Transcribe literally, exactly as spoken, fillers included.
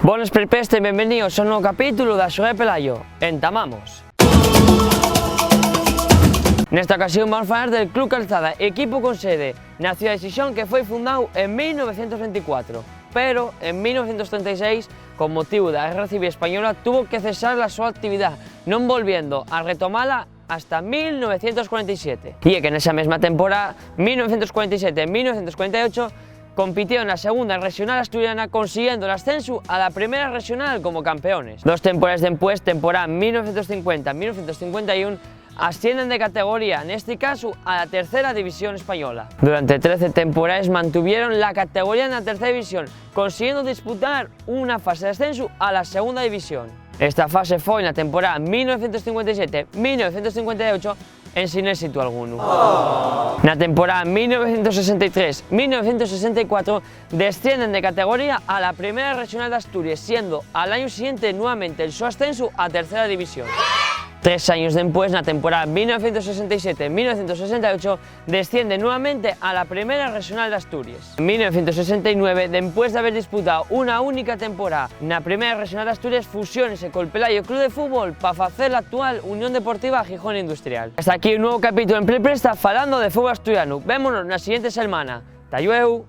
Bones, perpeste, bienveníos a un nuevu capítulo d'Axuda de Pelayo. Entamamos. Nesta ocasión vamos falar del Club Calzada, equipu con sede na ciudá de Xixón, que foi fundao en mil novecientos venticuatro, pero en mil novecientos trenta y seis, con motivu de la Guerra Civil Española, tuvo que cesar la so actividá, non volviendo a retomala hasta mil novecientos cuarenta y siete. Y é que nesa mesma temporá, mil novecientos cuarenta y siete mil novecientos cuarenta y ocho, compitió na Segunda Rexonal Asturiana, consiguiendo l'ascensu a la Primera Rexonal como campeones. Dos temporaes dempués, temporá mil novecientos cincuenta mil novecientos cincuenta y un, ascienden de categoría, nesti casu a la Tercera División Española. Durante trece temporaes mantuvieron la categoría na Tercera División, consiguiendo disputar una fase d'ascensu a la Segunda División. Esta fase foi na temporá mil novecientos cincuenta y siete mil novecientos cincuenta y ocho, ensin ésitu algunu. Na temporá mil novecientos sesenta y tres mil novecientos sesenta y cuatro, descienden de categoría a la Primera Rexonal d'Asturies, siendo al añu siguiente nuevamente el so ascensu a Tercera División. Tres años dempués, na temporá mil novecientos sesenta y siete mil novecientos sesenta y ocho, desciende nuevamente a la Primera Rexonal d'Asturies. En mil novecientos sesenta y nueve, dempués d'haber disputao una única temporá na Primera Rexonal d'Asturies, fusiónese col Pelayo Club de Fútbol pa facer l'actual Unión Deportiva Gijón Industrial. Hasta aquí un nuevu capítulo en Play Presta falando de fútbol asturianu. Vémonos na siguiente selmana. Ta llueu!